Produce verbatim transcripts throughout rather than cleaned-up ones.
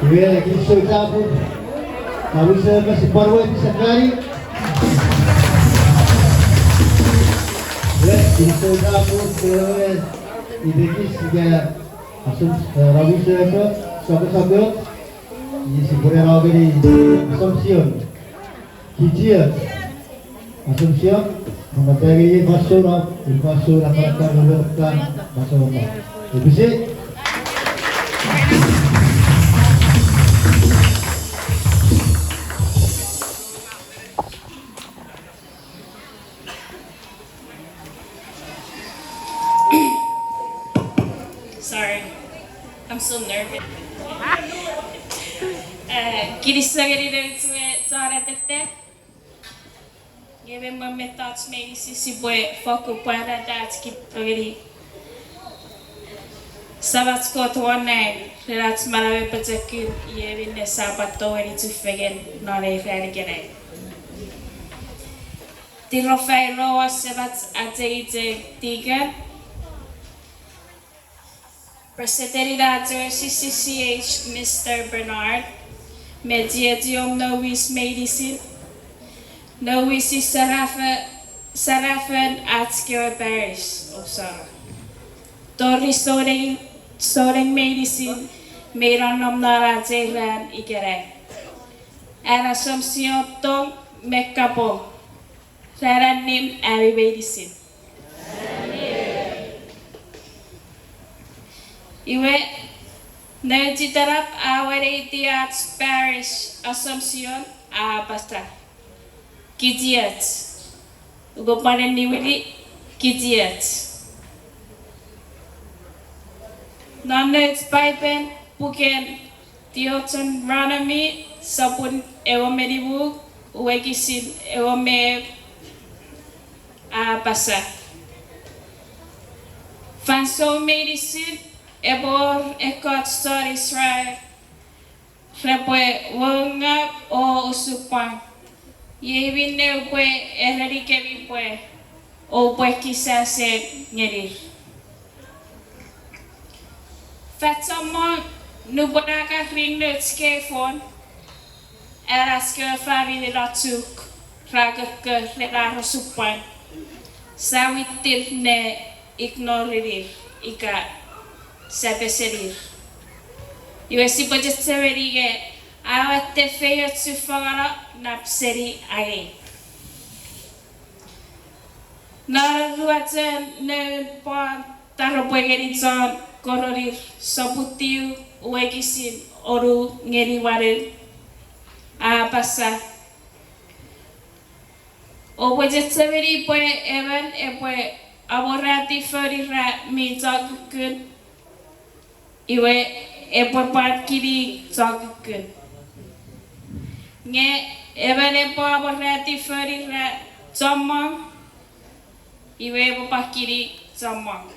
Iwe, kinisou chapur. Ka wise me sipwe pwan witi sefani. Iwe, kinisou chapur, kewe itekis ika assumption, eh, ra wise me, sokko sokko. Iwe sipwene no ngeni assumption. Kichioch. Assumption, mona pengeni ei fansoun, ei fansoun a kan, kan, kan, fansoun a. Episi? Sorry. I'm so nervous. Eh, kinisou ngeni nouch we chon atetten. Nge me mwen mettoch meinisin sipwe fokkun pwarata ach kinikiningo ngeni Samach Kot won nang ren ach manau me pochokun, iei minne sia pwan tongeni chufengen non ei ran ikenai. Tirou fairo won Semach ach ei chok tiken. Presetenin ach R C C C H, Mister Bernard, me chiechiom nouwis meinisin, nouwis serafo-, serafon ach kewe parish, Uppsala. Tori souneng, souneng meinisin, me nonnom non ach ei ran ikenai. An Assumption tong me kapong ren annim ami meinisin. Iwe, nouch itenap a weneiti ach parish Assumption a apasa, kichioch. Upwe pwan niwini, kichioch. Non nouch Paipen puken Deuteronomy sopun ewe me nimu, wokisin ewe me a apasa, fansoun meinisin epwe wor ekkoch chon Israel repwe woungau o osupwang. Iei minne upwe erenikemi pwe oupwe kisaseu ngenir. Fan chommong nupwen a kan ring nouch kewe fon, an ach kewe famini non Chuuk ra kokko ren ar osupwang, sia wittir ne ignore-ir ika sia pesenir. Iwe sipwe chechemeni nge a watte feioch chufengen nap seni angei. Non Ruachen Noun Pwon Taropwe ngeni Chon Koror, sopun tiu, wokisin onu ngeni wanu, a apasa, oupwe chechemeni pwe emon epwe amorati foun ira mi chon kukkun, iwe epwe pwan kini chon kukkun. Nge emon epwe amorati foun ira chommong, iwe epwe pwan kini chommong.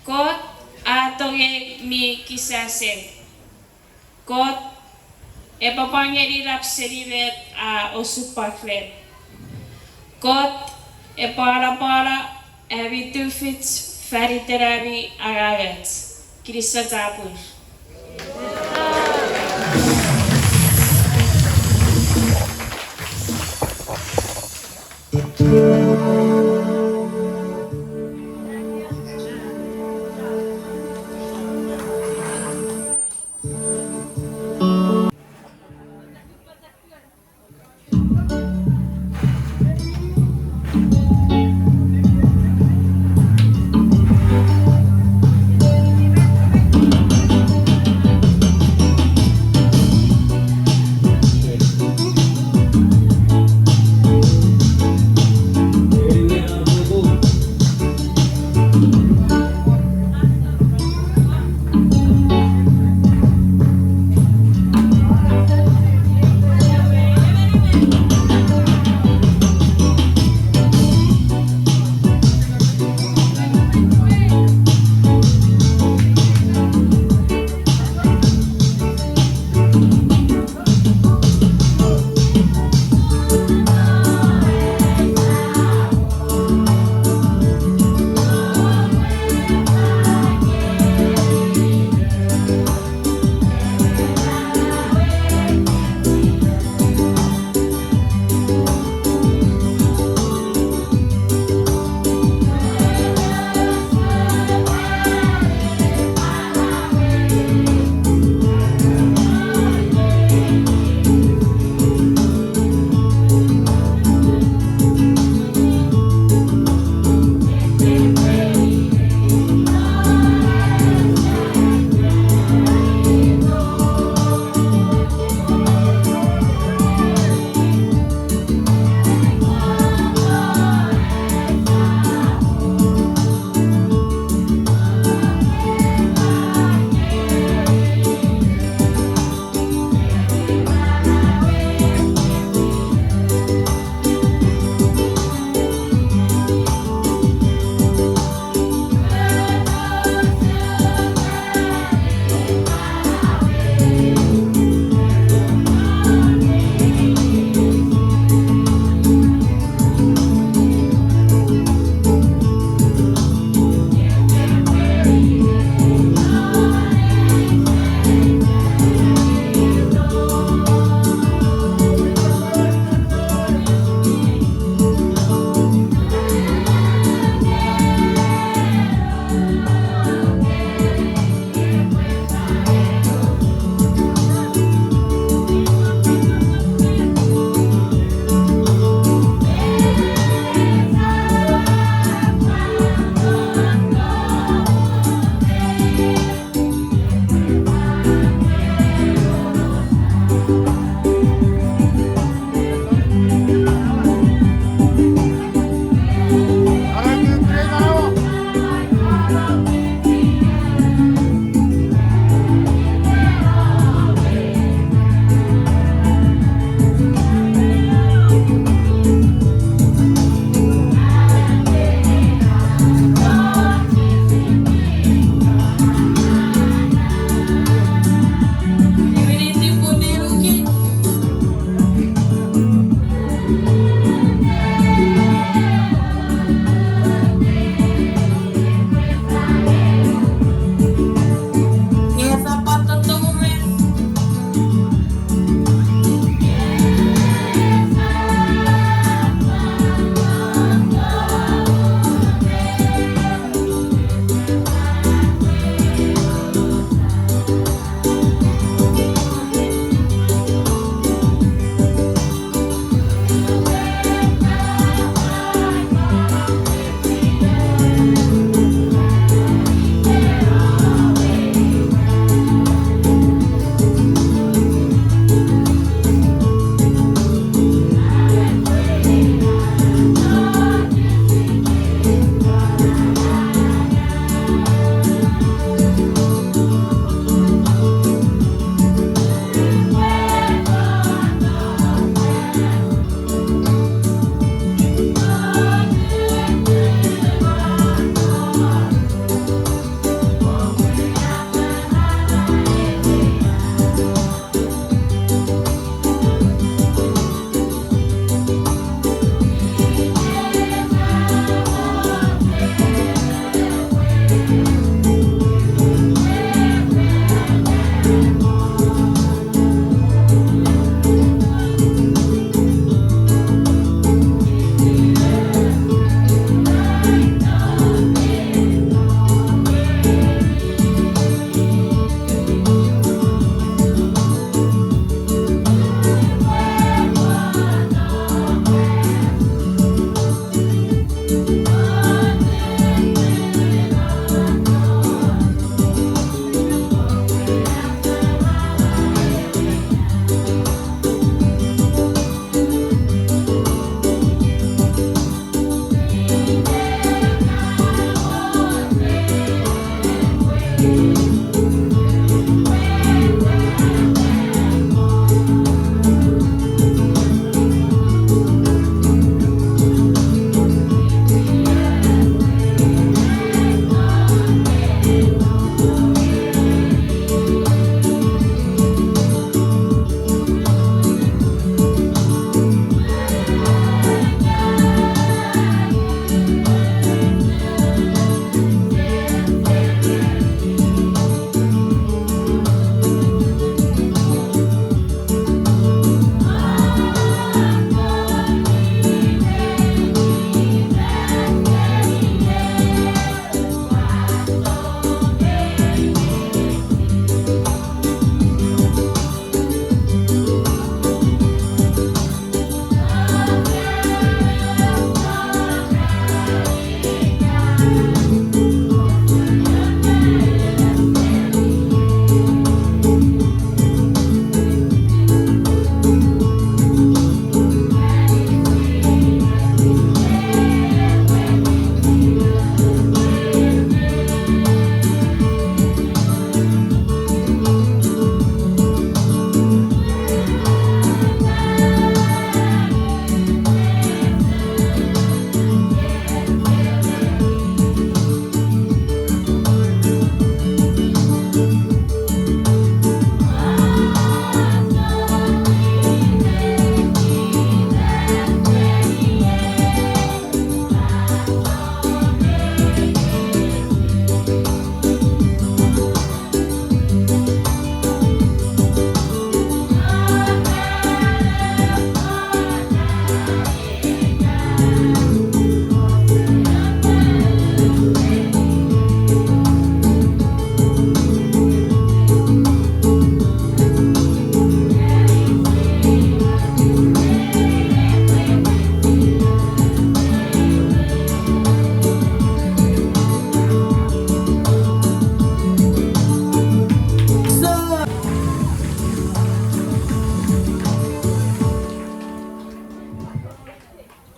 Kot a tongei mi kisaseu. Kot epwe pwan ngeni nap seni met a osupwang ren. Kot epwe anapano ami tufich fan iten ami angangoch. Kinisou chapur.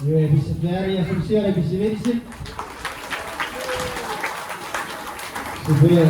Iwe pisi fari asun sia ne pisi meinisin. Sipwe